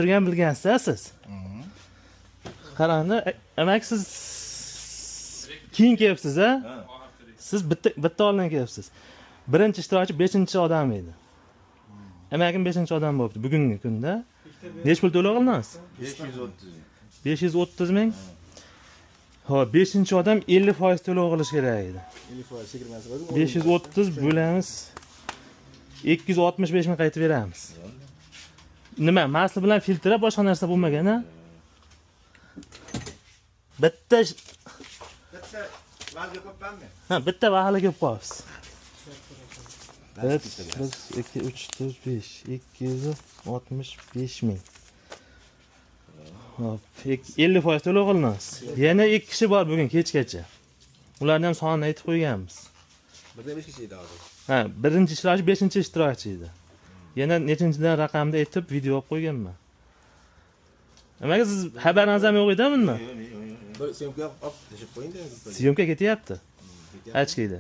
Turgan bilgansiz siz. Qarangda, demak, siz keyin kelibsiz, a? Ha. Siz bitta bitta oldin kelibsiz. Birinchi ishtirokchi beshinchi odam edi. Amakim beshinchi odam bo'libdi bugungi kunda. Nechi pul to'lov qilinasiz? 530 ming. 530 ming. Xo'p, beshinchi odam 50% to'lov qilish kerak edi. 50% chegirmasi bor. 530 bo'lamiz. 265 ming qaytib beramiz. Nima, масло bilan filtr, boshqa narsa bo'lmagan, a? Bitta Bitta valga qo'yibmanmi? Ha, bitta vahla kelib qolyapsiz. 1, 1, 2, 3, 4, 5, 265 ming. Hop, 50% to'lov qilinasiz. Yana ikki kishi bor bugun kechgacha. Ularni ham sonini aytib qo'yganmiz. Birdan 5 kishi edi hozir. Ha, birinchi ishtirokchi beshinchi ishtirokchi edi. Yana nechinchidan raqamni aytib video olib qo'yganman. Nimaga, siz xabaringiz ham yo'q edi bundan? Yo'q, yo'q, yo'q. Bir съёмка olib tashlab qo'ying-da. Съёмка ketyapti. Ochkida.